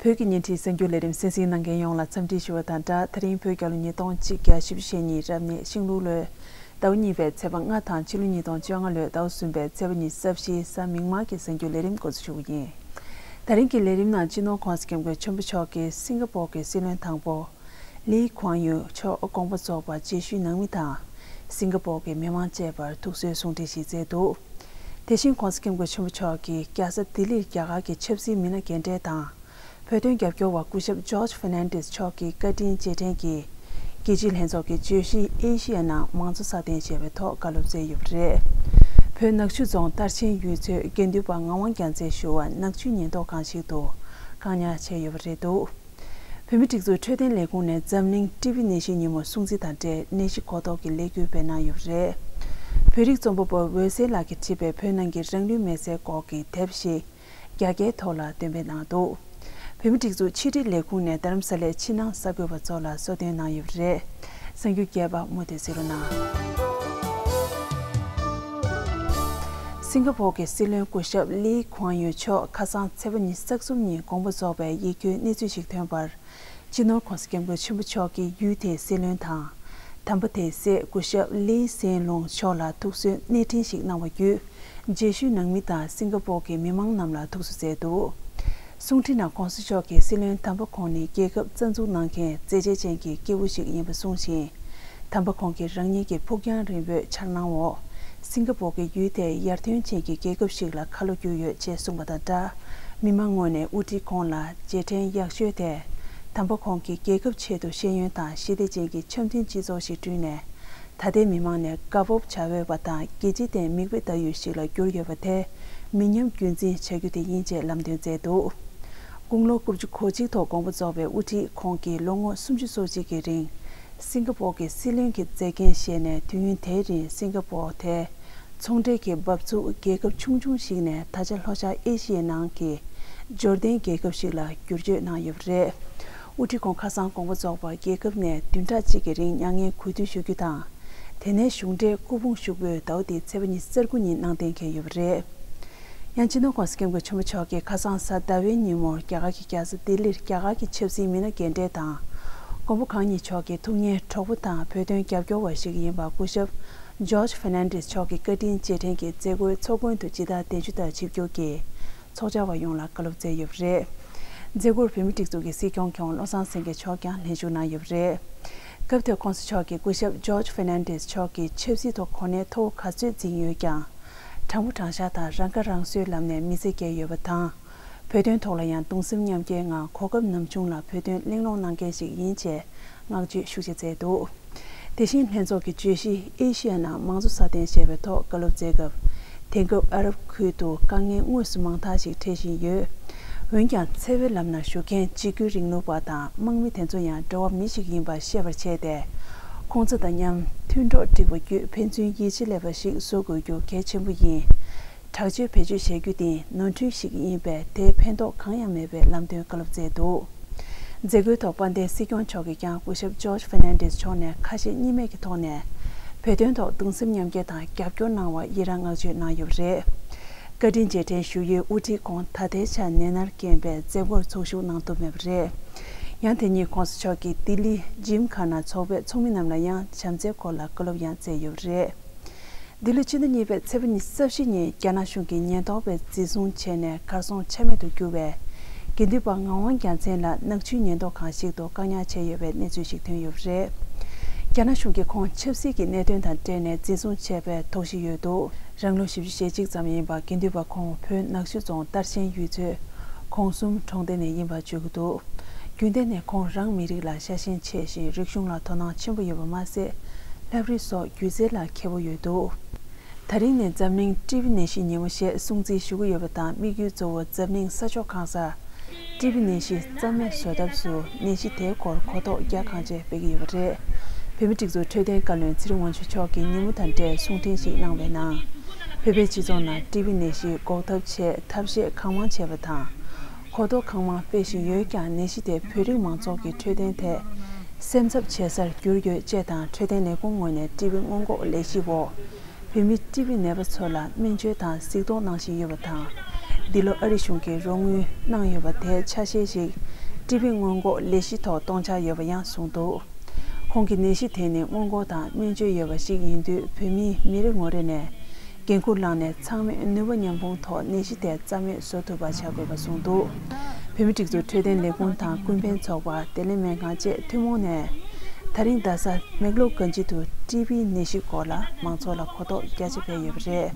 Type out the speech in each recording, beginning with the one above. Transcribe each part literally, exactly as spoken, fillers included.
བོད་ཀྱི་བརྙན་འཕྲིན་གསར་འགྱུར་ལས་རིམ་གསན་གཟིགས་གནང་མཁན་ཡོངས་ལ་འཚམས་འདྲི་ཞུ་བ་དང་སྦྲགས། དེ་རིང་བོད་རྒྱལ་ལོ་ཉིས་སྟོང་གཅིག་བརྒྱ་བཞི་བཅུ་ཞེ་གཉིས་རབ་གནས་ཤིང་ལུག་ལོའི་ཟླ་བ་གཉིས་པའི་ཚེས་པ་ལྔ་དང་ཕྱི་ལོ་ཉིས་སྟོང་བཅོ་ལྔ་ལོའི་ཟླ་བ་གསུམ་པའི་ཚེས་པ་ཉི་ཤུ་རྩ་བཞིའི་གཟའ་མིག་དམར་གྱི་གསར་འགྱུར་ལས་རིམ་འགོ་འཛུགས་ཞུ་རྒྱུ་ཡིན། དེ་རིང་གི་ལས་རིམ་ནང་སྤྱི་ནོར་༧གོང་ས་༧སྐྱབས་མགོན་ཆེན་པོ་མཆོག་གིས་སིང་ག་པོར་གྱི་སྲིད་བློན་དང་པོ་ལི་ཁུང་ཡུ་མཆོག་དགོངས་པ་རྫོགས་པར་རྗེས་ཤུལ་གནང་མི་དང་། སིང་ག་པོར་གྱི་མི་མང་བཅས་པར་ཐུགས་གསོའི་གསུང་འཕྲིན་ཞིག་བསྩལ་འདུག་དེ་བཞིན་༧གོང་ས་༧སྐྱབས་མགོན་ཆེན་པོ་མཆོག་གིས་རྒྱལ་ས་ལྡི་ལིར་རྒྱ་གར་གྱི་ཆབ་སྲིད་མི་སྣ་རྒན་གྲས་དང་། བོད་དོན་རྒྱབ་སྐྱོར་བ་སྐུ་ཞབས་ཇོརྗ་ཧྥེར་ནན་ཌེས་མཆོག་གི་བཀའ་དྲིན་རྗེས་དྲན་གྱིས། རྒྱལ་སྤྱིའི་ལྷན་ཚོགས་ཀྱི་བརྗོད་གཞི་ཨེ་ཤི་ཡ་ནང་མང་གཙོ་སྲ་བརྟན་ཞེས་པའི་ཐོག་བཀའ་སློབ་སྩལ་ཡོད་པ་རེད། བོད་ནག་ཆུ་རྫོང་རྟར་ཆེན་ཡུལ་ཚོའི་དགེ་འདུན་པ་ངག་དབང་རྒྱལ་མཚན་ཞུ་བ་ནག་ཆུའི་ཉེན་རྟོག་ཁང་ཞིག་ཏུ་བཀག་ཉར་བྱས་ཡོད་པ་རེད་འདུག་བོད་མིའི་སྒྲིག་འཛུགས་འཕྲོད་བསྟེན་ལས་ཁུངས་ནས་འཛམ་གླིང་ཊི་བི་ནད་གཞིའི་ཉིན་མོ་སྲུང་བརྩི་དང་འབྲེལ་ནད་གཞི་གོ་རྟོགས་ཀྱི་ལས་འགུལ་སྤེལ་གནང་ཡོད་པ་རེད། བོད་རིགས་རྩོམ་པ་པོ་འོད་ཟེར་ལགས་ཀྱིས་བྲིས་པའི་བོད་ནང་གི་རང་ལུས་མེར་སྲེག་སྐོར་གྱི་དེབ་ཞིག་རྒྱ་སྐྱེད་ཐོག་ལ་འདོན་སྤེལ་གནང་འདུག་བོད་མིའི་སྒྲིག་འཛུགས་ཕྱི་དྲིལ་ལས་ཁུངས་ནས་རྡ་རམ་ས་ལའི་ཕྱི་ནང་གསར་འགོད་པ་ཚོ་ལ་གསོལ་སྟོན་གནང་ཡོད་པ་རེད། གསར་འགྱུར་རྒྱས་པ་མུ་མཐུད་གཟིགས་རོགས་གནང་། སིང་ག་པོར་གྱི་སྲིད་བློན་སྐུ་ཞབས་ལི་ཁུང་ཡུ་མཆོག་ཁ་སང་ཚེས་པ་ཉི་ཤུ་རྩ་གསུམ་ཉིན་དགོངས་པ་རྫོགས་པའི་ཡིད་སྐྱོའི་གནས་ཚུལ་ཞིག་ཐོན་པར། སྤྱི་ནོར་༧གོང་ས་༧སྐྱབས་མགོན་ཆེན་པོ་མཆོག་གིས་ཡུལ་དེའི་སྲིད་བློན་དང་། དམ་པ་དེའི་སྲས་སྐུ་ཞབས་ལི་སེན་ལུང་མཆོག་ལ་ཐུགས་གསོའི་གནས་འཕྲིན་ཞིག་གནང་བ་བརྒྱུད། རྗེས་ཤུལ་གནང་མི་དང་སིང་ག་པོར་གྱི་མི་མང་རྣམས་ལ་ཐུགས་གསོ་མཛད་འདུག་གསུང་འཕྲིན་ནང་༧གོང་ས་མཆོག་གིས་སྲིད་བློན་དམ་པ་ཁོང་ནི་རྒྱལ་ཁབ་རྩ་འཛུགས་གནང་མཁན་མཛད་རྗེས་ཅན་གྱི་སྐྱེས་བུ་ཞིག་ཡིན་པ་གསུངས་ཤིང་། དམ་པ་ཁོང་གིས་རང་ཉིད་ཀྱི་ཕུགས་རྒྱང་རིང་པོའི་འཆར་སྣང་འོག་སིང་ག་པོར་གྱི་ཡུལ་དེའི་ཡར་ཐོན་ཅན་གྱི་རྒྱལ་ཁབ་ཞིག་ལ་ཁ་ལོ་བསྒྱུར་ཡོད་ཅེས་གསུངས་པ་དང་སྦྲགས། མི་མང་ངོས་ནས་དབུ་ཁྲིད་ཁོང་ལ་རྗེས་དྲན་ཡག་ཤོས་དེ། དམ་པ་ཁོང་གིས་རྒྱལ་ཁབ་ཆེད་དུ་ཤེས་ཡོན་དང་ཞི་བདེ་ཅན་གྱི་འཆམ་མཐུན་སྤྱི་ཚོགས་ཤིག་བསྐྲུན་ནས། ད་ལྟའི་མི་མང་ནས་དགའ་སྤོབས་བྱ་འོས་པ་དང་རྒྱལ་སྤྱི་སྟེང་མིག་དཔེ་ལྟ་ཡུལ་ཞིག་ལ་གྱུར་ཡོད་པ་དེ་མི་ཉམས་རྒྱུན་འཛིན་བྱ་རྒྱུ་དེ་ཡིན་ཅེས་ལམ་སྟོན་མཛད་འདུག་དགུང་ལོ་དགུ་བཅུ་གོ་གཅིག་ཐོག་དགོངས་པ་རྫོགས་པའི་དབུ་ཁྲིད་ཁོང་གིས་ལོ་ངོ་སུམ་ཅུ་སོ་གཅིག་གི་རིང་སིང་ག་པོར་གྱི་སྲིད་བློན་གྱི་མཛད་འགན་བཞེས་ནས་དུས་ཡུན་དེའི་རིང་སིང་ག་པོར་དེ་ཚོང་འབྲེལ་གྱི་འབབ་ཚུགས་རྒྱལ་ཁབ་ཆུང་ཆུང་ཞིག་ནས་ད་ཆ་ལྷོ་ཤར་ཨེ་ཤི་ཡའི་ནང་གི་འབྱོར་ལྡན་རྒྱལ་ཁབ་ཞིག་ལ་བསྒྱུར་བཅོས་གནང་ཡོད་པ་རེད། དབུ་ཁྲིད་ཁོང་ཁ་སང་དགོངས་པ་རྫོགས་པར་རྒྱལ་ཁབ་ནས་བདུན་ཕྲག་གཅིག་གི་རིང་མྱ་ངན་གུས་འདུད་ཞུ་རྒྱུ་དང་། དེ་ནས་གཞུང་འབྲེལ་སྐུ་ཕུང་ཞུགས་འབུལ་ཟླ་བ་འདིའི་ཚེས་པ་ཉི་ཤུ་རྩ་དགུ་ཉིན་གནང་གཏན་འཁེལ་ཡོད་པ་རེད། ཡང་སྤྱི་ནོར་༧གོང་ས་༧སྐྱབས་མགོན་ཆེན་པོ་མཆོག་གིས་ཁ་སང་གཟའ་ཟླ་བའི་ཉིན་མོར་རྒྱ་གར་གྱི་རྒྱལ་ས་ལྡི་ལིར་རྒྱ་གར་གྱི་ཆབ་སྲིད་མི་སྣ་རྒན་གྲས་དང་། མགོན་པོ་གང་ཉིད་མཆོག་གི་ཐུགས་མཉེས་གྲོགས་པོ་དང་བོད་དོན་རྒྱབ་སྐྱོར་བ་ཞིག་ཡིན་པ་སྐུ་ཞབས་ཇོརྗ་ཧྥེར་ནན་ཌེས་མཆོག་གི་བཀའ་དྲིན་རྗེས་དྲན་གྱི་མཛད་སྒོའི་ཚོགས་མགོན་དུ་ཇི་ལྟར་གདན་ཞུ་ལྟར་ཆིབས་བསྒྱུར་གྱིས། ཚོགས་བཅར་བ་ཡོངས་ལ་བཀའ་སློབ་སྩལ་ཡོད་པ་རེད། མཛད་སྒོར་བོད་མིའི་སྒྲིག་འཛུགས་ཀྱི་སྲིད་སྐྱོང་མཁས་དབང་བློ་བཟང་སེང་གེ་མཆོག་ཀྱང་ལྷན་ཞུགས་གནང་ཡོད་པ་རེད། སྐབས་དེར་༧གོང་ས་མཆོག་གིས་སྐུ་ཞབས་ཇོརྗ་ཧྥེར་ནན་ཌེས་མཆོག་གིས་ཆབ་སྲིད་ཐོག་གོ་གནས་མཐོ་བོ་ག་ཚོད་འཛིན་ཡོད་ཀྱང་། དྲང་པོ་དྲང་བཞག་དང་རང་ཁ་རང་གསོའི་ལམ་ནས་མི་ཚེ་བསྐྱལ་ཡོད་པ་དང་། བོད་དོན་ཐོག་ལ་ཡང་གདུང་སེམས་མཉམ་སྐྱེའི་ངང་གོ་སྐབས་ནམ་བྱུང་ལ་བོད་དོན་གླེང་སློང་གནང་མཁན་ཞིག་ཡིན་ཅེས་བསྔགས་བརྗོད་ཤུགས་ཆེ་མཛད་འདུག་དེ་བཞིན་ལྷན་ཚོགས་ཀྱི་བརྗོད་གཞི་ཨེ་ཤི་ཡ་ནང་མང་གཙོ་སྲ་བརྟན་ཞེས་པའི་ཐོག་བཀའ་སློབ་སྩལ་སྐབས། དེང་སྐབས་ཨ་རབ་ཁུལ་དུ་དཀའ་ངལ་དངོས་སུ་མང་དག་ཞིག་འཕྲད་བཞིན་ཡོད། འོན་ཀྱང་འཚེ་བའི་ལམ་ན་ཞུགས་མཁན་འཇིགས་སྐུལ་རིང་ལུགས་པ་དང་དམག་མི་དེ་ཚོ་ཡང་འགྲོ་བ་མི་ཞིག་ཡིན་པ་ཤེས་པར་བྱས་ཏེ། ཁོང་ཚོ་དང་མཉམ་མཐུན་གྲོགས་བསྒྲིགས་པ་བརྒྱུད་ཕན་ཚུན་ཡིད་ཆེས་སླེབས་པ་ཞིག་བཟོ་དགོས་རྒྱུ་གལ་ཆེན་པོ་ཡིན། དྲག་སྤྱོད་བེད་སྤྱོད་བྱེད་རྒྱུ་དེ་ནོར་འཁྲུལ་ཞིག་ཡིན་པས་དེའི་ཕན་ཐོགས་གང་ཡང་མེད་པའི་ལམ་སྟོན་བཀའ་སློབ་སྩལ་འདུག་མཛད་སྒོའི་ཐོག་དཔལ་ལྡན་སྲིད་སྐྱོང་མཆོག་གིས་ཀྱང་སྐུ་ཞབས་ཇོརྗ་ཧྥེར་ནན་ཌེས་མཆོག་ནས་ཁ་ཞེ་གཉིས་མེད་ཀྱི་ཐོག་ནས་བོད་དོན་ཐོག་གདུང་སེམས་མཉམ་སྐྱེད་དང་རྒྱབ་སྐྱོར་གནང་བར་ཡི་རང་བསྔགས་བརྗོད་གནང་ཡོད་པ་རེད། བཀའ་དྲིན་རྗེས་དྲན་ཞུ་ཡུལ་དབུ་ཁྲིད་ཁོང་ད་ལྟའི་ཆར་ནད་མནར་རྐྱེན་པས་མཛད་སྒོར་ཚོགས་ཞུགས་གནང་ཐུབ་མེད་པ་རེད། ཡང་དེ་ཉིན་༧གོང་ས་མཆོག་གིས་ལྡི་ལི་ཇིམ་ཁ་ན་ཚོགས་པའི་ཚོགས་མི་རྣམས་ལ་ཡང་བྱམས་བརྩེའི་སྐོར་ལ་བཀའ་སློབ་ཡང་སྩལ་ཡོད་པ་རེད། འདི་ལོའི་སྤྱི་ཟླ་གཉིས་པའི་ཚེས་པ་ཉི་ཤུ་རྩ་བཞི་ཉིན་རྒྱ་ནག་གཞུང་གིས་ཉེན་རྟོག་པས་འཛིན་བཟུང་བྱས་ནས་གར་སོང་ཆ་མེད་དུ་གྱུར་བའི་དགེ་འདུན་པ་ངག་དབང་རྒྱལ་མཚན་ལགས་ནག་ཆུའི་ཉེན་རྟོག་ཁང་ཞིག་ཏུ་བཀག་ཉར་བྱས་ཡོད་པའི་གནས་ཚུལ་ཞིག་ཐོན་ཡོད་པ་རེད། རྒྱ་ནག་གཞུང་གིས་ཁོང་ཆབ་སྲིད་ཀྱི་གནད་དོན་དང་འབྲེལ་ནས་འཛིན་བཟུང་བྱས་པའི་དོགས་གཞི་ཡོད་འདུག་རང་ལོ་བཞི་བཅུ་ཞེ་གཅིག་ཙམ་ཡིན་པ་དགེ་འདུན་པ་ཁོང་བོད་ནག་ཆུ་རྫོང་རྟར་ཆེན་ཡུལ་ཚོའི་གོང་གསུམ་གྲོང་སྡེ་ནས་ཡིན་པ་བརྗོད་ཀྱི་འདུག་རྒྱུན་གཏན་ནས་ཁོང་རང་མི་རིགས་ལ་ཤ་ཞེན་ཆེ་ཞིང་རིག་གཞུང་ལ་དོ་སྣང་ཆེན་པོ་ཡོད་པ་མ་ཟད། ལྷ་བྲིས་སོགས་སྒྱུ་རྩལ་ལ་མཁས་པོ་ཡོད་འདུག་ད་རིང་ནས་འཛམ་གླིང་ཊི་བི་ནད་གཞིའི་ཉིན་མོ་ཞེས་སྲུང་བརྩི་ཞུ་གི་ཡོད་པ་དང་། དམིགས་ཡུལ་གཙོ་བོ་འཛམ་གླིང་ས་ཕྱོགས་གང་སར་ཊི་བི་ནད་གཞི་རྩ་མེད་བཟོ་ཐབས་སུ་ནད་གཞི་དེའི་སྐོར་གོ་རྟོགས་རྒྱ་གང་ཆེ་སྤེལ་གྱི་ཡོད་པ་རེད། བོད་མིའི་སྒྲིག་འཛུགས་འཕྲོད་བསྟེན་བཀའ་བློན་ཚེ་རིང་དབང་ཕྱུག་མཆོག་གིས་ཉིན་མོ་དང་འབྲེལ་གསུང་འཕྲིན་ཞིག་གནང་བའི་ནང་། བོད་པའི་སྤྱི་ཚོགས་ནང་ཊི་བི་ནད་གཞི་འགོག་ཐབས་ཆེད་ཐབས་ཤེས་གང་མང་བྱས་པ་དང་། གོ་རྟོགས་གང་མང་སྤེལ་བཞིན་ཡོད་ཀྱང་། ནད་གཞི་དེ་བོད་རིགས་མང་ཚོགས་ཀྱི་འཕྲོད་བསྟེན་ཐད་སེམས་འཚབ་བྱེད་སར་གྱུར་ཡོད་ཅེས་དང་། འཕྲོད་བསྟེན་ལས་ཁུངས་ངོས་ནས་ཊི་བི་སྔོན་འགོག་ལས་གཞིའི་འོག་བོད་མི་ཊི་བི་ནད་པ་ཚོ་ལ་སྨན་བཅོས་དང་གཟིགས་རྟོག་གནང་བཞིན་ཡོད་པ་དང་། འདི་ལོ་ཨ་རི་གཞུང་གིས་རོགས་དངུལ་གནང་ཡོད་པ་དེའི་ཆ་ཤས་ཤིག་ ཊི་བི་སྔོན་འགོག་ལས་གཞི་ཐོག་གཏོང་འཆར་ཡོད་པ་ཡང་གསུངས་འདུག་ཁོང་གིས་ནད་གཞི་དེ་ནི་སྔོན་འགོག་དང་སྨན་བཅོས་ཡོད་པ་ཞིག་ཡིན་དུས། བོད་མིས་མི་རེ་ངོ་རེ་ནས་འགན་འཁུར་བླངས་ནས་ཚང་མས་ནུས་པ་མཉམ་སྤུངས་ཐོག་ནད་གཞི་དེ་རྩ་མེད་བཟོ་ཐུབ་པ་བྱ་དགོས་པ་གསུངས་འདུག་བོད་མིའི་སྒྲིག་འཛུགས་འཕྲོད་བསྟེན་ལས་ཁུངས་དང་ཀུན་ཕན་ཚོགས་པ། བདེ་ལེགས་སྨན་ཁང་བཅས་ཐུན་མོང་ནས་ད་རིང་རྡ་ས་མེག་ལོར་གངས་སྐྱིད་དུ་ཊི་བི་ནད་གཞི་སྐོར་ལ་མང་ཚོགས་ལ་གོ་རྟོགས་རྒྱ་ཆེ་སྤེལ་ཡོད་པ་རེད།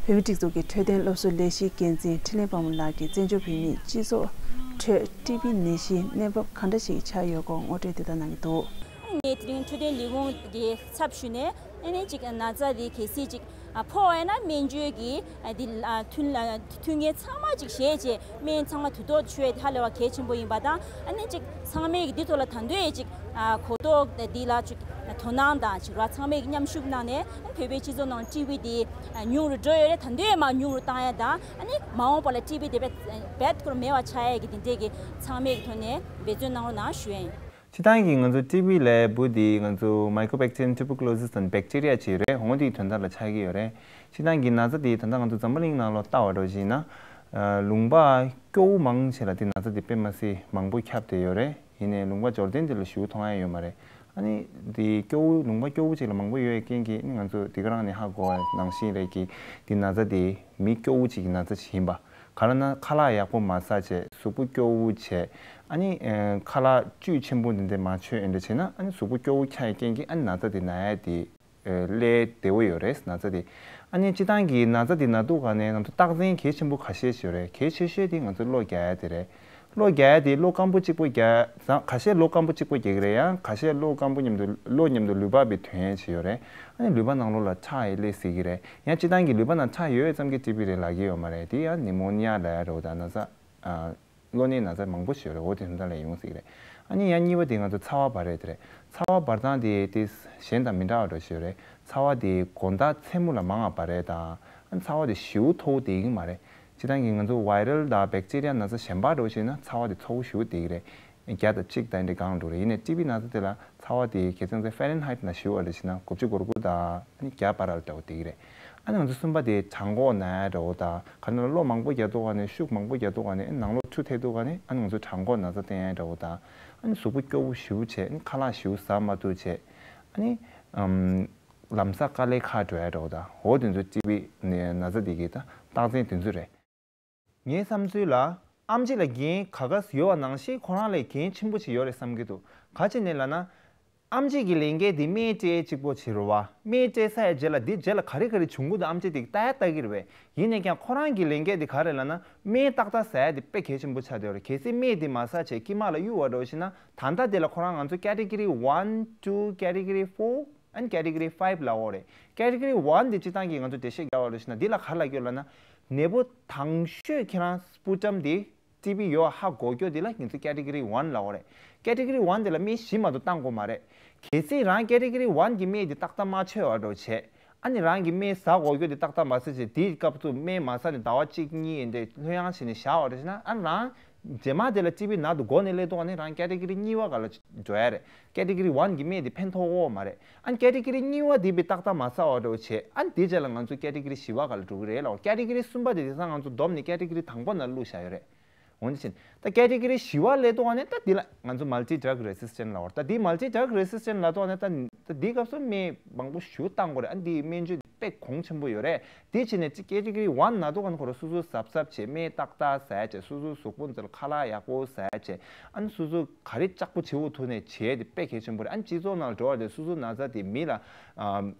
བོད་མིའི་སྒྲིག་འཛུགས་ཀྱི་འཕྲོད་བསྟེན་སློབ་གསོ་ལས་གཞིའི་འགན་འཛིན་འཕྲིན་ལས་དཔལ་མོ་ལགས་ཀྱིས་བཙན་བྱོལ་བོད་མིའི་སྤྱི་ཚོགས་ཁྲོད་ཊི་བི་ནད་གཞིའི་གནས་བབ་ག་འདྲ་ཞིག་ཆགས་ཡོད་སྐོར་ངོ་སྤྲོད་དེ་ལྟར་གནང་གི་འདུག་ངས་དེ་རིང་འཕྲོད་བསྟེན་ལས་ཁུངས་ཀྱི་ཚབ་ཞུས་ནས། ཨ་ནི་ཅིག་ན་ཚ་དེ་གལ་སྲིད་ཅིག་ཨ་ཕོག་པ་ཡིན་ན་སྨན་བཅོས་ཀྱི་ཨ་དེ་ཨ་མཐུན་ཨ་མཐུན་རྐྱེན་ཚང་མ་ཅིག་བཞེས་བྱས། སྨན་ཚང་མ་དུས་ཐོག་ཏུ་མཆོད་ཡ་དེ་ཧ་ལས་པ་གལ་ཆེན་པོ་ཡིན་པ་དང་། ཨ་ནི་ཅིག་ཚང་མས་ཀྱི་འདི་ཐོག་ལ་ད་དུང་ཅིག་ཨ་གོ་རྟོགས་འདི་ལ་ཅིག་དོ་སྣང་དང་། ཅིག་ར་ཚང་མས་ཀྱི་མཉམ་ཞུགས་གནང་ནས། ཨ་ནི་བོད་པའི་སྤྱི་ཚོགས་ནང་ཊི་བི་དེ་ཨ་ཉུང་རུ་འགྲོ་ཡོད་རེད། ད་དུང་མར་ཉུང་རུ་བཏང་ཡ་དང་། ཨ་ནི་མ་འོངས་པ་ལ་ཊི་བི་དེ་རྦད་རྦད་ཁོ་རང་མེད་པ་ཆགས་ཡ་གི་དེ་འདྲས་ཀྱི་ཚང་མས་ཀྱི་ཐོག་ནས་འབད་བརྩོན་གནང་རོགས་གནང་ཞུ་ཡ་ཡིན། སྤྱིར་བཏང་གི་ང་ཚོ་ཊི་བི་ལབ་དུས་ང་ཚོ་Mycobacterium tuberculosis དང་བེག་ཊི་རི་ཡ་ཅིག་རེད། འོ་དེའི་དོན་དག་ལ་ཆགས་ཀྱི་ཡོད་རེད། སྤྱིར་བཏང་གི་ན་ཚ་དེ་ད་ལྟ་ང་ཚོ་འཛམ་བུ་གླིང་ནང་ལོགས་ལྟ་བ་འདྲ་ཞིག་ཡིན་ན། ལུང་པ་སྐྱོ་བོ་མང་ཆེ་ལ་དེ་ན་ཚ་དེ་དཔེ་མ་སྲིད་མང་པོ་ཁྱབ་བསྡད་ཡོད་རེད། ཡིན་ནའི་ལུང་པ་འབྱོར་ལྡན་དེ་ལ་ཞེ་པོ་མཐོང་ཡ་ཡོད་མ་རེད། ཨ་ནི་དེ་སྐྱོ་བོ་ལུང་པ་སྐྱོ་བོ་ཅིག་ལ་མང་པོ་ཡོད་པའི་རྐྱེན་གྱིས། ཨ་ནི་ང་ཚོ་དེ་ག་རང་ནས་ཧ་གོ་བ་ནང་བཞིན་རེད་ཀྱི། དེ་ན་ཚ་དེ་མི་སྐྱོ་བོ་ཅིག་གི་ན་ཚ་ཞིག་ཡིན་པ། ག་རེ་ན་ཁ་ལག་ཡག་པོ་མ་ཟ་བྱས། གཟུགས་པོ་སྐྱོ་བོ་བྱས། ཨ་ནི་ཨེ་ཁ་ལག་བཅུད་ཆེན་པོ་འདི་འདྲ་མ་མཆོད་ཡ་འདྲ་བྱས་ན། ཨ་ནི་གཟུགས་པོ་སྐྱོ་བོ་ཆགས་ཡ་རྐྱེན་གྱིས་ཨ་ནི་ན་ཚ་དེ་ན་ཡ་དེ་ཨེ་སླེབས་བདེ་བོ་ཡོད་རེད། ན་ཚ་དེ། ཨ་ནི་སྤྱིར་བཏང་གི་ན་ཚ་དེ་ན་དུས་ག་ནས་ང་ཚོ་རྟགས་མཚན་གལ་ཆེན་པོ་ཁ་ཤས་ཤིག་ཡོད་རེད། གལ་ཆེ་ཤོས་དེ་ང་ཚོ་གློ་རྒྱག་ཡ་དེ་རེད། གློ་རྒྱག་ཡ་དེ་གློ་སྐམ་པོ་གཅིག་པོ་རྒྱག་ཙང་། ཁ་ཤས་གློ་སྐམ་པོ་གཅིག་པོ་རྒྱག་གི་རེད། ཡང་ཁ་ཤས་གློ་སྐམ་པོ་མཉམ་དུ་གློ་མཉམ་དུ་ལུད་པ་བའི་དོན་ཡང་བྱེད་ཡོད་རེད། ཨ་ནི་ལུད་པ་ནང་ལོགས་ལ་ཁྲག་ཡང་སླེབས་སྲིད་ཀྱི་རེད། ཡང་སྤྱིར་བཏང་གི་ལུད་པ་ནང་ཁྲག་ཡོད་ཙམ་གྱིས་ཊི་བི་རེད་ལབ་ཀྱི་ཡོད་མ་རེད། དེ་ཡང་ནི་མོ་ནི་ཡ་ལབ་ཡ་འདྲ་བོ་དང་། ན་ཚ་ཨ་གློ་ནད་ན་ཚ་མང་པོ་ཞིག་ཡོད་རེད། འོ་དེ་འདྲ་ལ་ཡོང་སྲིད་ཀྱི་རེད། ཨ་ནི་ཡང་གཉིས་པ་དེ་ང་ཚོ་ཚ་བ་འབར་ཡ་དེ་རེད། ཚ་བ་འབར་སྟངས་དེ་དེ་གཞན་དང་མི་འདྲ་བ་འདྲ་བོ་ཞིག་ཡོད་རེད། ཚ་བ་དེ་དགོང་དག་མཚན་མོ་ལ་མང་བ་འབར་ཡ་དང་། ཨ་ནི་ཚ་བ་དེ་ཞེ་པོ་མཐོ་བོ་དེ་ཡིན་གྱི་མ་རེད། སྤྱིར་བཏང་གི་ང་ཚོ་ཝའི་རལ་དང་བེག་ཊི་རི་ཡ་ན་ཚ་གཞན་པ་འདྲ་བོ་ཞིག་ཡིན་ན་ཚ་བ་དེ་མཐོ་བོ་ཞེ་པོ་དེ་ཡིན་གྱི་རེད། བརྒྱ་དང་གཅིག་དང་འདྲ་སྒང་ལ་འགྲོ་རེད། ཡིན་ནའི་ཊི་བི་ན་ཚ་དེ་ལ་ཚ་བ་དེ་གལ་སྲིད་ང་ཚོ་ཧྥ་རེན་ཧའིཊ་ནང་ཞུ་བ་འདྲ་བྱས་ན་དགུ་བཅུ་གོ་དགུ་དང་ཨ་ནི་བརྒྱ་བར་ལ་འདྲ་བོ་དེ་ཡིན་གྱི་རེད། ཨ་ནི་ང་ཚོ་གསུམ་པ་དེ་བྲང་ཁོག་ན་ཡ་འདྲ་བོ་དང་། ག་ནང་ལ་གློ་མང་པོ་རྒྱག་དུས་ག་ནས། ཤུགས་མང་པོ་རྒྱག་དུས་ག་ནས། ཨ་ནང་ལོགས་འཁྲུ་ཐེབས་དུས་ག་ནས། ཨ་ནི་ང་ཚོ་བྲང་ཁོག་ན་ཚ་བསྟེན་ཡ་འདྲ་བོ་དང་། ཨ་ནི་གཟུགས་པོ་སྐྱོ་བོ་ཞེ་པོ་བྱས། ཨ་ནི་ཁ་ལག་ཞེ་པོ་ཟ་མ་ཐུབ་བྱས། ཨ་ནི་ཨམ། ལམ་སང་དཀའ་ལས་ཁག་འགྲོ་ཡ་འདྲ་བོ་དང་། འོ་དེ་ཚོ་ཊི་བི་ནི་ན་ཚ་དེ་གི་ད་རྟགས་མཚན་དེ་ཚོ་རེད། ངའི་བསམ་ཚུལ་ལ། ཨེམ་ཆི་ལ་འགན་ག་ག་ཡོད་པ་ནང་བཞིན་ཁོ་རང་ལ་འགན་ཆེན་པོ་ཞིག་ཡོད་རེད་བསམ་གྱི་འདུག་ག་ཅི་ནས་ལབ་ན། ཨེམ་ཆི་གི་ལས་འགན་དེ་སྨན་སྤྲད་གཅིག་པོ་བྱེད་རེད་བ། སྨན་སྤྲད་ཚར་བའི་རྗེས་ལ་དེའི་རྗེས་ལ་ག་རེ་ག་རེ་བྱུང་གི་འདུག་ཨེམ་ཆི་དེ་ལྟ་ཡ་ལྟ་གི་རེད་པས། ཡིན་ནའི་ཀྱང་ཁོ་རང་གི་ལས་འགན་དེ་ག་རེ་ལབ་ན། སྨན་ཏག་ཏག་ཟ་ཡ་དེ་དཔེ་གལ་ཆེན་པོ་ཆགས་བསྡད་ཡོད་རེད། གལ་སྲིད་སྨན་དེ་མ་ཟ་བྱས་དཀྱིལ་མ་ལ་གཡུག་པ་འདྲ་བོ་ཞིག་ན། ད་ལྟ་དེ་ལ་ཁོ་རང་ང་ཚོ་ཀེ་ཊི་གོ་རི་ཝན། ཊུ། ཀེ་ཊི་གོ་རི་ཕོར། ཨ་ནི་ཀེ་ཊི་གོ་རི་ཕའིབ་ལབ་ཡོད་རེད། ཀེ་ཊི་གོ་རི་ཝན་དེ་སྤྱིར་བཏང་གི་ང་ཚོ་འགྲེལ་བཤད་རྒྱག་པ་འདྲ་བྱས་ན་འདི་ལ་ག་རེ་ལབ་ཀྱི་ཡོད་ལབ་ན། ནད་པ་དང་ཤོས་ཁྱེད་རང་སྤུ་ཊམ་དེ་ཊི་བི་ཡོད་ཧ་གོ་རྒྱུ་དེ་ལ་ང་ཚོ་ཀེ་ཊི་གོ་རི་ཝན་ལབ་ཡོད་རེད། ཀེ་ཊི་གོ་རི་ཝན་དེ་ལ་སྨན་བཞི་མ་གཏོགས་བཏང་དགོས་མ་རེད། གལ་སྲིད་རང་ཀེ་ཊི་གོ་རི་ཝན་གྱི་སྨན་དེ་ཏག་ཏག་མ་མཆོད་པ་འདྲ་བྱས། ཨ་ནི་རང་གི་སྨན་ཟ་དགོས་རྒྱུ་དེ་ཏག་ཏག་མ་ཟ་བྱས། དེའི་སྐབས་སུ་སྨན་མ་ཟ་ནས་ཟླ་བ་གཅིག་གཉིས་ཡིན་དེ་ལྷོད་ཡངས་བྱས་ནས་བཞག་པ་འདྲ་བྱས་ན། ཨ་ནི་རང་རྗེས་མ་དེ་ལ་ཊི་བི་ནང་དུ་འགོས་ནས་སླེབས་དུས་ནས་རང་ཀེ་ཊི་གོ་རི་གཉིས་པ་སྒང་ལ་འགྲོ་ཡ་རེད། ཀེ་ཊི་གོ་རི་ཝན་གྱི་སྨན་དེ་ཕན་ཐོགས་ཀྱི་ཡོད་མ་རེད། ཨ་ནི་ཀེ་ཊི་གོ་རི་གཉིས་པ་དེ་བས་ཏག་ཏག་མ་ཟ་བ་འདྲ་བོ་བྱས། ཨ་ནི་དེའི་རྗེས་ལ་ང་ཚོ་ཀེ་ཊི་གོ་རི་བཞི་པ་སྒང་ལ་འགྲོ་གི་རེད་ལབ། ཀེ་ཊི་གོ་རི་གསུམ་པ་དེ་དེང་སང་ང་ཚོ་བསྡོམས་ནས་ཀེ་ཊི་གོ་རི་དང་པོ་ནང་བླུགས་བཞག་ཡོད་རེད། འོ་འདི་བཞིན་ད་ཀེ་ཊི་གོ་རི་བཞི་པ་སླེབས་དུས་ནས་ད་འདི་ལ་ང་ཚོ་མལ་ཊི་ཌྲག་རེ་སི་སི་ཊེན་ཊི་ལབ་པ་རེད། ད་འདི་མལ་ཊི་ཌྲག་རེ་སི་སི་ཊེན་ཊི་ལབ་དུས་ནས་ད་ད་འདིའི་སྐབས་སུ་སྨན་མང་པོ་ཞེ་པོ་བཏང་དགོས་རེད། ཨ་ནི་འདིའི་སྨན་བཅོས་དེ་དཔེ་གོང་ཆེན་པོ་ཡོད་རེད། དེ་བྱས་ནས་ཀེ་ཊི་གོ་རི་ཝན་ནང་དུ་ཁོ་རང་སོ་སོ་གཟབ་གཟབ་བྱས། སྨན་ཏག་ཏག་ཟ་བྱས། སོ་སོའི་གཟུགས་པོ་འདི་ལ་ཁ་ལག་ཡག་པོ་ཟ་བྱས། ཨ་ནི་སོ་སོ་ག་རེ་ལྕགས་པོ་བྱེད་དགོས་ཐུག་ནས་བྱས་དེ་དཔེ་གལ་ཆེན་པོ་རེད། ཨ་ནི་སྤྱི་ཚོགས་ནང་ལ་འགྲོ་བ་དེ་སོ་སོའི་ན་ཚ་དེ་མི་ལ་ཨམ་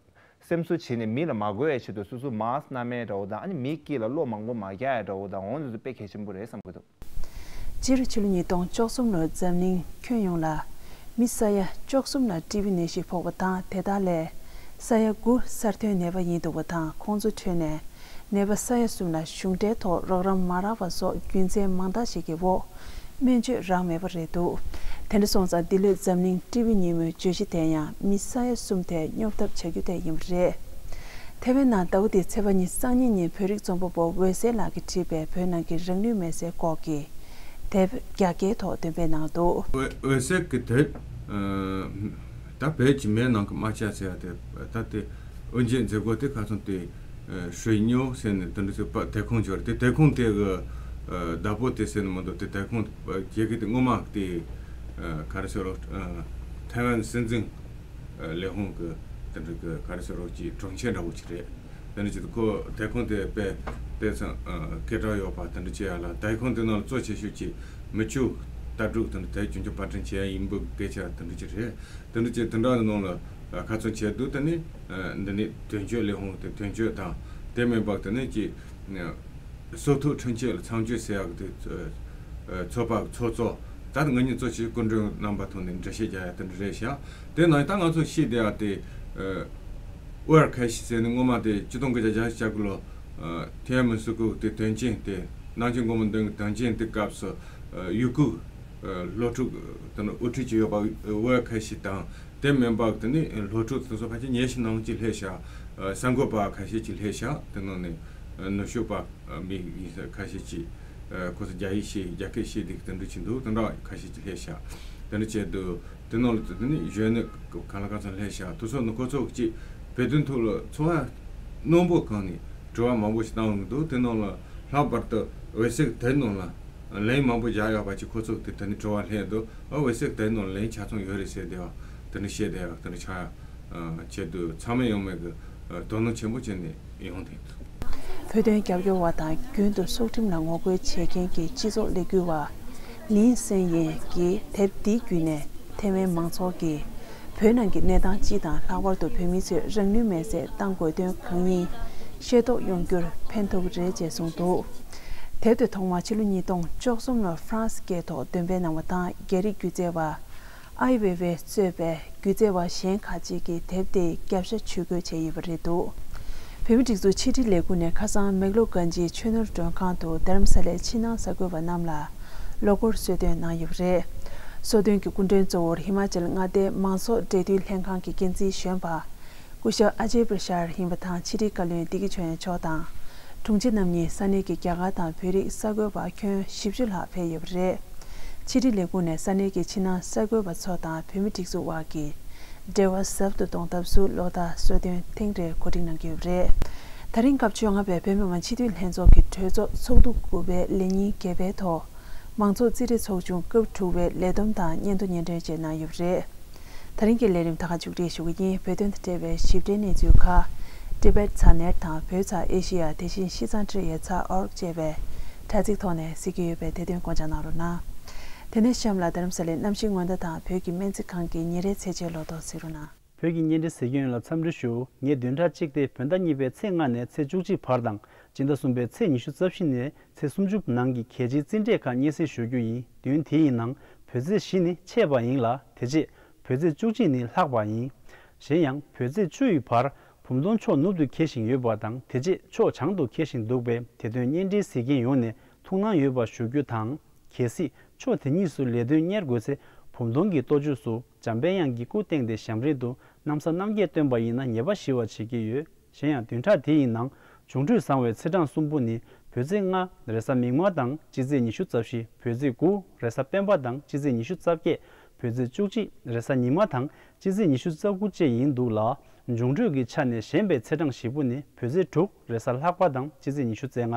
སེམས་གསོ་བྱས་ནས་མི་ལ་མ་འགོས་པའི་ཆེད་དུ་སོ་སོ་མཱ་སི་ཀི་སྣ་མིན་འདྲ་བོ་དང་། ཨ་ནི་མིའི་དཀྱིལ་ལ་གློ་མང་པོ་མ་རྒྱག་ཡ་འདྲ་བོ་དང་། འོ་འདི་ཚོ་དཔེ་གལ་ཆེན་པོ་རེད་བསམ་གྱི་འདུག་སྤྱིར་ཕྱི་ལོ་ཉིས་སྟོང་བཅུ་གསུམ་ལོར་འཛམ་གླིང་ཁྱོན་ཡོངས་ལ་མི་ས་ཡ་བཅུ་གསུམ་ལ་ཊི་བི་ནད་གཞི་ཕོག་པ་དང་། དེ་དག་ལས་ས་ཡ་དགུ་གསར་ཐོན་ནད་པ་ཡིན་འདུག་པ་དང་། ཁོང་ཚོའི་ཁྲོད་ནས་ནད་པ་ས་ཡ་གསུམ་ལ་གཞུང་འབྲེལ་ཐོག་རོགས་རམ་མ་རག་པ་སོགས་རྒྱུ་མཚན་མང་དག་ཞིག་གི་འོག་སྨན་བཅོས་རག་མེད་པ་རེད་འདུག་དེ་འདྲ་སོང་ཙང་འདི་ལོའི་འཛམ་གླིང་ཊི་བི་ཉིན་མོའི་བརྗོད་གཞི་དེ་ཡང་མི་ས་ཡ་གསུམ་དེ་སྙོབ་ཐབས་བྱ་རྒྱུ་དེ་ཡིན་པ་རེད། ཐེ་ཝན་ནང་ཟླ་བ་འདིའི་ཚེས་པ་ཉི་ཤུ་རྩ་གཉིས་ཉིན་བོད་རིགས་རྩོམ་པ་པོ་འོད་ཟེར་ལགས་ཀྱིས་བྲིས་པའི་བོད་ནང་གི་རང་ནུས་མེད་སའི་སྐོར་གྱི་དེབ་རྒྱ་སྐད་ཐོག་འདོན་སྤེལ་གནང་འདུག་འོད་འོད་ཟེར་གྱི་དེབ། ཨ་ད་བོད་ཀྱི་མིའི་ནང་གི་རྨ་བྱ་ཟེར་ཡ་དེ། ད་དེ་དབུ་འབྱེད་མཛད་སྒོ་དེ་ཁ་སང་དེ་ཨ་ཧྲུའེ་ཉོ་ཟེར་ནས་དེ་འདྲ་ཚོ་པ་དེབ་ཁང་ཅིག་ཡོད་རེད། དེ་དེབ་ཁང་དེ་གི་ བདག་པོ་དེ་ཟེར་ནི་མི་འདུག་དེ་དེ་ཁོངས་ཀྱི་དེ་སྔོན་མ་དེ་ག་རེ་ཟེར་རོགས། ཐའེ་ཝན་སྲིད་འཛིན་ལས་ཁུངས་ཀྱི་དེ་འདྲ་གི་ག་རེ་ཟེར་རོགས་ཀྱི་དྲུང་ཆེ་འདྲ་བོ་ཅིག་རེད། དེ་འདྲ་ཅིག་ཁོ་དེ་ཁོངས་དེ་དཔེ་དེ་ཚང་སྐད་གྲགས་ཡོད་པ་དེ་འདྲ་བྱེད་ཡ་ལ། དེ་ཁོངས་དེ་ནང་ལ་གཙོ་ཆེ་ཤོས་ཀྱི་མི་ཆོས་ལྟ་གྲུབ་དེ་འདྲ་དེ་རྒྱུན་འཁྱོངས་པར་སྐྲུན་བྱེད་ཡ་ཡིན་པའི་སྐད་ཆ་དེ་འདྲ་ཅིག་རེད། དེ་འདྲ་ཅིག་དེ་འདྲ་ནང་ལ་ཁ་ཚོན་བྱས་འདུག་དེ་ནི་འདི་ནི་དོན་གཅོད་ལས་ཁུངས་དེ་དོན་གཅོད་དང་དེ་མིན་པ་དེ་ནི་ཀྱི་སོ་ཐོག་ཁྲིམས་ཆད་ལ་མཚམས་གཅོད་ཟེར་ཡག་དེ་ཚོགས་པ་ཚོགས་གཙོ་ད་ང་གཉིས་གཙོ་ཆེ་སྐུ་མགྲོན་རྣམ་པ་ཐོག་ནས་འགྲེལ་བཤད་རྒྱག་ཡ་དེ་འདྲ་རེད་ཤག་དེ་ནང་ད་ང་ཚོ་ཤེས་བསྡད་ཡ་དེ་ཨོ་ཡར་ཁ་ཤས་ཟེར་ནས་སྔོན་མ་དེ་ཆིག་སྟོང་དགུ་བརྒྱ་བརྒྱད་ཅུ་གྱ་དགུ་ལོ་ཐའེ་ཝན་སི་ཀུ་དེ་དོན་རྐྱེན་དེ་ནང་ཆེན་གོང་མ་མདུན་གྱི་དོན་རྐྱེན་དེ་སྐབས་སུ་ཡུ་གུ་སློབ་ཕྲུག་དེ་ནི་དབུ་ཁྲིད་ཅིག་ཡོད་པ་ཨོ་ཡར་ཁ་ཤས་དང་དེ་མིན་པ་དེ་ནི་སློབ་ཕྲུག་དེ་ཚོ་ཕལ་ཆེར་ཉི་ཤུ་ནང་ཅིག་སླེབས་ཤག་གསར་འགོད་པ་ཁ་ཤས་ཅིག་སླེབས་ཤག་དེ་ནང་ནས་ནུབ་ཕྱོགས་པ་མི་ཡིན་ས་ཁ་ཤས་ཀྱིས་ཁོ་ཚོ་རྒྱ་ཡིག་ཤེས་རྒྱ་སྐད་ཤེས་བསྡད་ཀྱི་དེ་འདྲ་ཅིག་འདུག་དེ་འདྲ་ཁ་ཤས་ཀྱིས་སླེབས་ཤག་དེ་འདྲ་བྱས་འདུག་དེ་ནང་ལ་དེ་ནི་གཞོན་ནུ་གང་ལ་གང་འཚམ་སླེབས་ཤག་དེ་ཚོ་ནི་ཁོ་ཚོ་ཀྱིས་བོད་དོན་ཐོག་ལ་ཚོར་བ་རྣོན་པོ་གང་ནས་དྲི་བ་མང་པོ་ཞིག་བཏང་ཡོང་གི་འདུག་དེ་ནང་ལ་ལྷག་པར་དུ་ཝེ་སེག་དེ་ནང་ལ་ལན་མང་པོ་བཞག་ཡོད་པ་ཅིག་ཁོ་ཚོ་དེ་དེ་ནི་དྲི་བ་སླེབས་འདུག་ཨ་ཝེ་སེག་དེ་ནང་ལན་ཆ་ཚང་ཡོད་རེད་ཟེར་བསྡད་པ་དེ་ནི་བཤད་བསྡད་ཡོད་དེ་ནི་ཆགས་ཡ། ཆེད་དུ་ཚང་མས་ཡོང་མེད་ཀྱི་དོ་སྣང་ཆེན་པོ་བྱས་ནས་ཡོང་དེ། བོད་དོན་རྒྱབ་སྐྱོར་བ་དང་རྒྱུན་དུ་སྲོག་ཁྲིམས་ལ་ངོ་རྒོལ་བྱེད་མཁན་གྱི་སྤྱི་ཚོགས་ལས་འགུལ་བ་ལིན་སན་ཡེན་གྱིས་དེབ་འདི་བརྒྱུད་ནས་ཐའེ་ཝན་མང་ཚོགས་ཀྱིས་བོད་ནང་གི་གནས་སྟངས་སྤྱི་དང་ལྷག་པར་དུ་བོད་མི་ཚོས་རང་ནུས་མེད་ཚད་བཏང་དགོས་དོན་གང་ཡིན་ཤེས་རྟོགས་ཡོང་རྒྱུར་ཕན་ཐོགས་རེད་ཅེས་གསུངས་འདུག་དེབ་དེ་ཐོག་མར་ཕྱི་ལོ་ཉིས་སྟོང་བཅུ་གསུམ་ལོར་ཧྥ་རན་སི་སྐད་ཐོག་འདོན་སྤེལ་གནང་བ་དང་རྒྱ་རིགས་སྒྱུ་རྩལ་བ། ཨའི་ཝེ་ཝེ་གཙོས་པའི་སྒྱུ་རྩལ་བ་གཞན་ཁག་ཅིག་གིས་དེབ་དེའི་རྒྱབ་ཤ་ཇུས་འགོད་བྱས་ཡོད་པ་རེད་འདུག་བོད་མིའི་སྒྲིག་འཛུགས་ཕྱི་དྲིལ་ལས་ཁུངས་ནས་ཁ་སང་མེག་ལོར་གྷན་ཇིའི་ཆོས་ནོར་མགྲོན་ཁང་དུ་རྡ་རམ་ས་ལའི་ཕྱི་ནང་གསར་འགོད་པ་རྣམས་ལ་ལོ་འཁོར་གསོལ་སྟོན་གནང་ཡོད་པ་རེད། གསོལ་སྟོན་གྱི་སྐུ་མགྲོན་གཙོ་བོར་ཧི་མ་ཅལ་མངའ་སྡེའི་མང་ཚོགས་འབྲེལ་མཐུད་ལྷན་ཁང་གི་འགན་འཛིན་གཞོན་པ་སྐུ་ཞབས་ཨ་ཇེ་པྲ་ཤར་ཡིན་པ་དང་ཕྱི་དྲིལ་བཀའ་བློན་བདེ་སྐྱིད་ཆོས་དབྱངས་མཆོག་དང་། དྲུང་ཆེ་རྣམ་གཉིས་ས་གནས་ཀྱི་རྒྱ་གར་དང་བོད་རིགས་གསར་འགོད་པ་ཁྱོན་བཞི་བཅུ་ལྷག་ཕེབས་ཡོད་པ་རེད། ཕྱི་དྲིལ་ལས་ཁུངས་ནས་ས་གནས་ཀྱི་ཕྱི་ནང་གསར་འགོད་པ་ཚོ་དང་བོད་མིའི་སྒྲིག་འཛུགས་དབར་གྱི་འབྲེལ་བ་ཟབ་ཏུ་གཏོང་ཐབས་སུ་ལོ་ལྟར་གསོལ་སྟོན་ཐེངས་རེ་གོ་སྒྲིག་གནང་གི་ཡོད་པ་རེད། ད་རིང་སྐབས་བཅོ་ལྔ་པའི་བོད་མི་མང་སྤྱི་འཐུས་ལྷན་ཚོགས་ཀྱི་གྲོས་ཚོགས་ཚོགས་འདུ་དགུ་པའི་ལས་ཉིན་བརྒྱད་པའི་ཐོག་མང་ཚོགས་རྩིས་རིག་ཚོགས་ཆུང་སྐབས་དྲུག་པའི་ལས་བསྡོམས་དང་སྙན་ཐོ་སྙན་སྒྲོན་བཅས་གནང་ཡོད་པ་རེད། ད་རིང་གི་ལས་རིམ་ད་ག་མཇུག་སྒྲིལ་ཞུ་གི་ཡིན། བོད་དོན་དང་འབྲེལ་བའི་ཞིབ་ཕྲའི་གནས་ཚུལ་ཁག Tibet ཚ་ནེར་དང་བོད་ཚ་ཨེ་ཤི་ཡ་དེ་བཞིན་ཤིས་ཙང་ཀྲི་ཡེ་ཚ་ཨོར་ཅེས་པའི་དྲ་ཚིགས་ཐོག་ནས་གཟིགས་ཀྱི་ཡོད་པས་དེ་དོན་དགོངས་འཇགས་གནང་རོགས་གནང་། དེ་ནས་གཤམ་ལ་རྡ་རམ་ས་ལའི་གནམ་གཤིས་སྔོན་བརྡ་དང་བོད་ཀྱི་སྨན་རྩིས་ཁང་གི་ཉིན་རེའི་ཚེས་ཆའི་ལོ་ཐོ་གཟིགས་རོགས་གནང་། བོད་ཀྱི་བརྙན་འཕྲིན་གཟིགས་མཁན་ཡོངས་ལ་འཚམས་འདྲི་ཞུ། ངས་བདུན་ཕྲག་གཅིག་སྟེ་བོད་ཟླ་གཉིས་པའི་ཚེས་ལྔ་ནས་ཚེས་བཅུ་གཅིག་བར་དང་སྤྱི་ཟླ་གསུམ་པའི་ཚེས་ཉི་ཤུ་རྩ་བཞི་ནས་ཚེས་སུམ་ཅུ་ནང་གི་གལ་ཆེའི་རྩིས་འབྲས་ཁག་སྙན་སེང་ཞུ་རྒྱུ་ཡིན། བདུན་དེའི་ནང་བོད་ཚེས་བཞི་ནི་ཆད་པ་ཡིན་ལ། དེ་རྗེས་བོད་ཚེས་བཅུ་གཅིག་ནི་ལྷག་པ་ཡིན། གཞན་ཡང་བོད་ཚེས་བཅུ་ཡི་བར་བུམ་སྟོང་ཕྱོགས་ནུབ་ཏུ་འཁེལ་བཞིན་ཡོད་པ་དང་དེ་རྗེས་ཕྱོགས་བྱང་དུ་འཁེལ་བཞིན་འདུག་པས་དེ་དོན་བརྙན་འཕྲིན་གཟིགས་མཁན་ཡོངས་ནས་ཐུགས་སྣང་ཡོད་པ་ཞུ་རྒྱུ་དང་། གལ་སྲིད་ཕྱོགས་དེ་གཉིས་སུ་ལས་དོན་གཉེར་དགོས་ཚེ་བུམ་སྟོང་གི་ལྟོ་ཆས་སུ་འཇམ་དཔལ་དབྱངས་ཀྱི་སྐུ་བཏེགས་ཏེ་ཞབས་རིམ་དུ་གནམ་ས་སྣང་བརྒྱད་སྟོན་པ་ཡིན་ན་ཉེས་པ་ཞི་བར་བྱེད་ཀྱི་ཡོད། གཞན་ཡང་བདུན་ཕྲག་འདི་ཡི་ནང་འབྱུང་འཕྲོད་བཟང་བའི་ཚེས་གྲངས་གསུམ་པོ་ནི་བོད་ཚེས་ལྔ་རེས་གཟའ་མིག་དམར་དང་སྤྱི་ཚེས་ཉི་ཤུ་རྩ་བཞི། བོད་ཚེས་དགུ་རེས་གཟའ་སྤེན་པ་དང་སྤྱི་ཚེས་ཉི་ཤུ་རྩ་བརྒྱད། བོད་ཚེས་བཅུ་གཅིག་རེས་གཟའ་ཉི་མ་དང་སྤྱི་ཚེས་ཉི་ཤུ་རྩ་དགུ་བཅས་ཡིན་འདུག་ལ། འབྱུང་འཕྲོད་ཀྱི་ཆ་ནས་ཞན་པའི་ཚེས་གྲངས་བཞི་པོ་ནི་བོད་ཚེས་དྲུག་རེས་གཟའ་ལྷག་པ་དང་སྤྱི་ཚེས་ཉི་ཤུ་རྩ་ལྔ།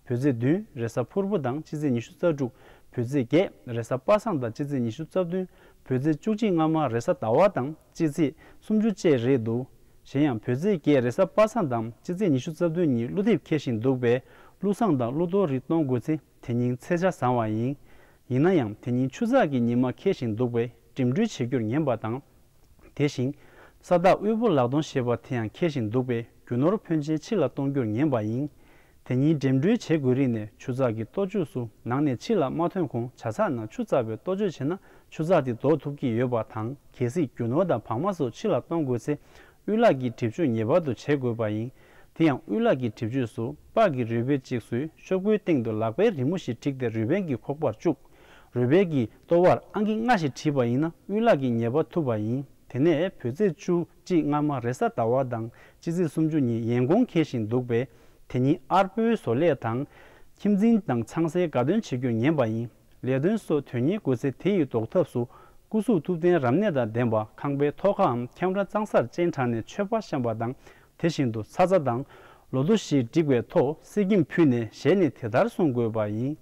བོད་ཚེས་བདུན་རེས་གཟའ་ཕུར་བུ་དང་སྤྱི་ཚེས་ཉི་ཤུ་རྩ་དྲུག། བོད་ཚེས་བརྒྱད་རེས་གཟའ་པ་སངས་དང་སྤྱི་ཚེས་ཉི་ཤུ་རྩ་བདུན། བོད་ཚེས་བཅུ་གཅིག་སྔ་མ་རེས་གཟའ་ཟླ་བ་དང་སྤྱི་ཚེས་སུམ་ཅུ་བཅས་རེད་འདུག་གཞན་ཡང་བོད་ཚེས་བརྒྱད་རེས་གཟའ་པ་སངས་དང་སྤྱི་ཚེས་ཉི་ཤུ་རྩ་བདུན་ཉིན་ཀླུ་དེབ་འཁེལ་བཞིན་འདུག་པས་ཀླུ་བཟང་དང་ཀླུ་གཏོར་རིགས་གཏོང་དགོས་ཚེ་དེ་ཉིན་ཚེས་ཆ་བཟང་བ་ཡིན། ཡིན་ན་ཡང་དེ་ཉིན་ཆུ་ཚགས་ཀྱི་ཉི་མ་འཁེལ་བཞིན་འདུག་པས་འགྲིམ་འགྲུལ་བྱེད་རྒྱུར་ངན་པ་དང་། དེ་བཞིན་ས་བདག་དབུལ་པོ་ལག་སྟོང་ཞེས་པ་དེ་ཡང་འཁེལ་བཞིན་འདུག་པས་རྒྱུ་ནོར་ཕོན་ཆེན་ཕྱི་ལ་གཏོང་རྒྱུར་ངན་པ་ཡིན། དེ་ཉིན་འགྲིམ་འགྲུལ་བྱེད་དགོས་རིགས་ནས་ཆུ་ཚགས་ཀྱི་ལྟོ་ཆས་སུ་ནང་ནས་ཕྱི་ལ་མ་ཐོན་གོང་ཇ་ཚགས་ནང་ཆུ་བཙགས་པའི་ལྟོ་ཆས་བྱས་ན་ཆུ་ཚགས་དེ་ལྡོག་ཐུབ་ཀྱི་ཡོད་པ་དང་། གལ་སྲིད་རྒྱུ་ནོར་དང་བག་མ་སོགས་ཕྱི་ལ་གཏོང་དགོས་ཚེ་དབུལ་ལག་གི་གྲིབ་ཆུ་ངེས་པར་དུ་བྱེད་དགོས་པ་ཡིན། དེ་ཡང་དབུལ་ལག་གི་གྲིབ་ཆུ་སུ་པགས་ཀྱི་རུས་སྦལ་གཅིག་སུའི་ཤོག་བུའི་སྟེང་དུ་ལག་པའི་རི་མོ་ཞིག་བྲིས་ཏེ་རུས་སྦལ་གྱི་ཁོག་པར་བཅུག་རུས་སྦལ་གྱི་ལྟོ་བར་ཨང་ཀི་ལྔ་ཞིག་བྲིས་པ་ཡིན་ན་དབུལ་ལག་གིས་ངེས་པར་ཐུབ་པ་ཡིན། དེ་ནས་བོད་ཚེས་བཅུ་གཅིག་སྔ་མ་རེས་གཟའ་ཟླ་བ་དང་སྤྱི་ཚེས་སུམ་ཅུ་ཉིན་ཡན་གོང་འཁེལ་བཞིན་འདུག་པས་དེ་ཉིན་ཨར་པོའི་བཟོ་ལས་དང་། ཁྱིམ་འཛིན་དང་ཚང་སའི་དགའ་སྟོན་བྱེད་རྒྱུར་ངན་པ་ཡིན། ལས་དོན་སོགས་དོན་གཉེར་དགོས་ཚེ་དེ་ཡི་ཟློག་ཐབས་སུ་སྐུ་གཟུགས་ཐུབ་བསྟན་རབ་གནས་དང་ལྡན་པ་ཁང་པའི་ཐོག་ཁའམ་ཁྱམས་ར་གཙང་སར་སྤྱན་དྲངས་ནས་མཆོད་པ་བཤམས་པ་དང་དེ་བཞིན་དུ་ཚ་ཚ་དང་ལོ་ཐོ་ཞིག་བསྒྲིགས་པའི་ཐོག་གསེར་སྐྱེམས་ཕུལ་ནས་ཞལ་ནས་དེ་ལྟར་གསུང་དགོས་པ་ཡིན།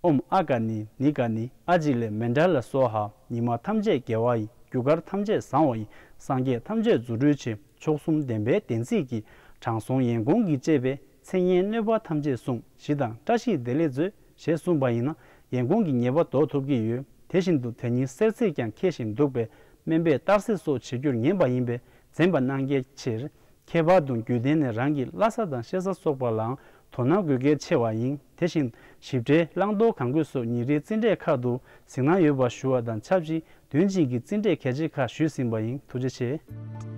ཨོཾ་ཨ་ག་ནི་ནི་ག་ནི་ཨ་ཇི་ལེ་མཎྜལ་སྭཱ་ཧཱ། ཉི་མ་ཐམས་ཅད་དགེ་བ་ཡིས། རྒྱུ་སྐར་ཐམས་ཅད་བཟང་བ་ཡིས། སངས་རྒྱས་ཐམས་ཅད་རྫུ་འཕྲུལ་ཆེ། མཆོག་གསུམ་བདེན་པའི་བདེན་ཚིག་གིས། དྲང་སྲོང་ཡན་ཀོང་གིས་བཅས་པའི། མཚན་སྙན་གནོད་པ་ཐམས་ཅད་བསྲུང་། ཞི་དང་བཀྲ་ཤིས་བདེ་ལེགས་མཛོད། ཞེས་གསུངས་པ་ཡིན་ན། ཡན་ཀོང་གི་ཉེས་པ་ཟློག་ཐུབ་ཀྱི་ཡོད། དེ་བཞིན་དུ་དེ་ཉིན་གསེར་ཚེས་ཀྱང་འཁེལ་བཞིན་འདུག་པས། སྨན་པས་གཏར་གཟེར་སོགས་བྱེད་རྒྱུར་ངན་པ་ཡིན་པས། འཛེམ་པ་གནང་གལ་ཆེ། ཁྱད་པར་དུ་རྒྱུད་ལྡན་ནི་རང་གི་བླ་གཟའ་དང་གཤེད་གཟའ་སོགས་པ་ལའང་དོ་སྣང་དགོས་གལ་ཆེ་བ་ཡིན། དེ་བཞིན་ཞིབ་ཕྲའི་བླང་དོར་གང་དགོས་སོགས་ཉིན་རེའི་རྩིས་འབྲས་ཁག་ཏུ་གཟིགས་སྣང་ཡོད་པ་ཞུ་བ་དང་ཆབས་ཅིག་བདུན་གཅིག་གི་རྩིས་འབྲས་གལ་ཆེ་ཁག་ཞུས་ཟིན་པ་ཡིན། ཐུགས་རྗེ་ཆེ།